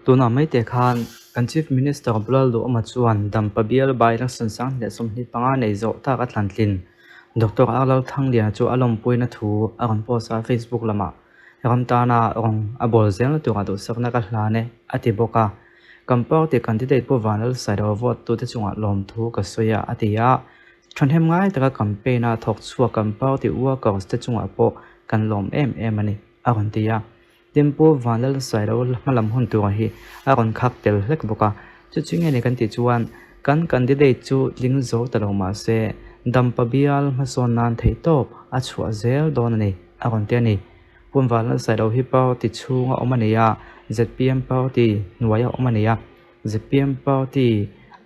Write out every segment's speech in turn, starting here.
Tunah mai te khan kan Chief Minister Bulal Duhawma chuan Dampa bial by election 2025 nei zawh tak a thlantlin Doctor R Lalthangliana chu a lawmpuina thu a rawn post a, Facebook lamah ram tana rawng a bawl zelna turah duhsakna ka hlan e a ti bawk a. Kan party candidate Pu Vanlalsailo vote tute chungah lawmthu ka sawi a a ti a. Thahnem ngai taka campaign a thawk chhuak kan party workers te chungah pawh kan lawm em em a ni a rawn ti a. Tin Pu Vanlalsailo hmalam hun tur hi a rawn khak tel hlek bawk a. Chu chu nge ni kan tih chuan kan candidate chu tling zo ta lo mah se Dampa bial hmasawn nan theihtawp a chhuah zel dawn a ni a rawn ti a ni. Pu Vanlalsailo hi party chhunga awm a ni a, zpm party hnuaia awm a ni a. Zpm party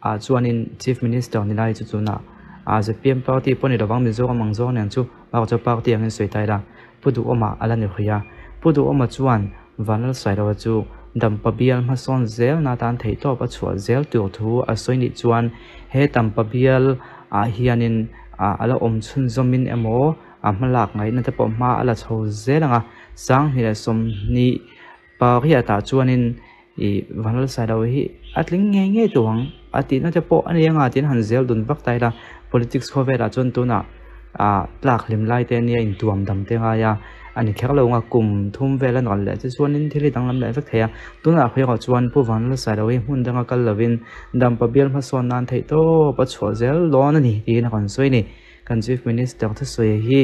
ah chuanin Chief Minister ni lai chu tunah ah zpm party pawh ni lovang Mizoram ang zawng nen chu bakah chuan party angin sawi ta ila Pu Duhawma a la ni hrui a. Pu Duhawma chuan Vanlalsailova chu Dampa bial hmasawn zel na tan theihtawp a chhuah zel tur thu a sawi nih chuan he Dampa bial ah hianin ah a la awm chhunzawmin emaw a hmalak ngaihna te pawh hma a la chho zel ang a, 2020 Pariat ah chuanin ih Vanlalsailo hi a tling ngei ngei tawh ang a tihna te pawh a ni anga tiin han zel dun vak ta ila politics khawvelah chuan tunah ah tlak hlim lai te ania intuam dam te ngai a a ni kher lo ang a kum thum vel a nawlh leh te chuanin thil hi danglam leh vek thei a tunah erawh chuan Pu Vanlalsailo hi hmun danga kal lovin Dampa bial hmasawn nan theih tawp a chhuah zel dawn a ni tiin a rawn sawi a ni. Kan Chief Minister thusawi hi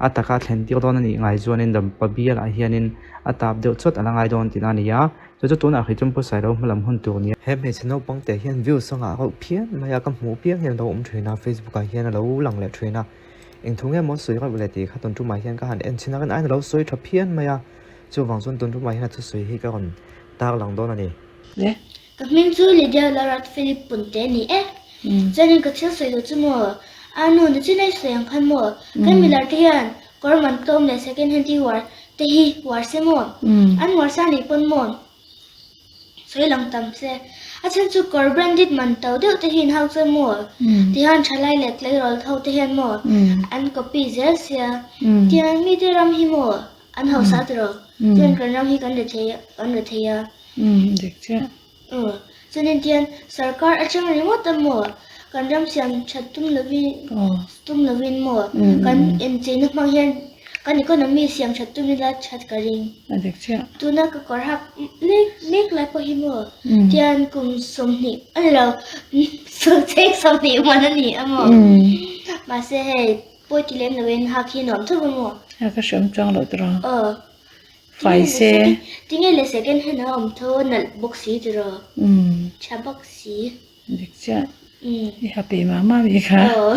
a taka thlen tir dawn a nih ngai chuanin Dampa bialah hianin a tap deuh chawt a la ngai dawn tihna a ni a, chu chu tunah hrih chuan Pu Sailo hmalam hun tur nia. He hmeichhe naupang te hian views a ngah reuh phian mai a, ka hmuh piang hian a lo awm thin a, Facebook ah hian a lo lang leh thin a, engthu nge maw sawi reuh leh tih kha tun tumah hian ka han en chhin a, kan aiin a lo sawi tha phian mai a, chuvang chuan tun tumah hian a thusawi hi ka rawn tar lang dawn a ni. Ka hming chu Lydia Larat Philip Punte a ni e. Chuanin ka thil sawi duh chu maw? A nu ni chin ei sawi ang khan maw? Kan milar te hian kawr man tlawm leh second hand hi uar te hi uar se maw? An uar sa nih pawn maw? Sawi lang tam se. A chhan chu kawr branded man to deuh te hi in hau chuan maw? Tihian thalai leh tleirawl ho te hian maw? An copy zel sia. Tihian mite ram hi maw? An hausa tiraw? Chuan kan ram hi kan rethei kan rethei a. Dik chiah. Aw, chuanin tian sarkar atang ringawt a maw? Kan ram siam that tum lovin tum lovin maw? Kan incheina hmang hian kan economy siam that tum ila that ka ring. A dik chiah. Tuna ka kawr hak mek mek lai pawh hi maw? Tian kum 20 a ni lo, sawmchhek 20 man a ni a maw? Mahse hei pawi ti lem lovin hak hi nuam theuh a maw? A ka hriam chuang loh tiraw? Aw. Fai se. Tinge le second hand a awm tho a nalh bawk si tiraw? Umm. Tha bawk si. Dik chiah. Umm. I happy mah mah mi kha. Aw.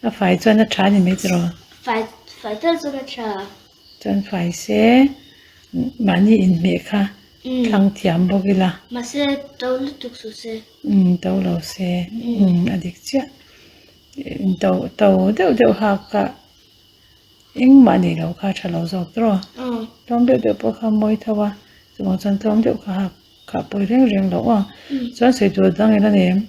A fai chuan a tha ni mai tiraw? Fai fai tal chuan a tha. Chuan fai se mahni inhmeh kha thlang thiam bawk ila. Mahse to lutuk suh se. Umm to lo se. Umm a dik chiah. To to deuh deuh hak a. Engmah nei lo kha tha lo zawk tawh a, tlawm deuh deuh pawh kha mawi tho a, chuvang chuan tlawm deuh kha hak kha pawi reng reng loh a, chuan sawi tur dang ila nei em?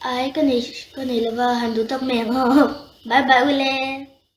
Ai ka nei ka nei lova han duh tak mai ang aw, bye bye ule.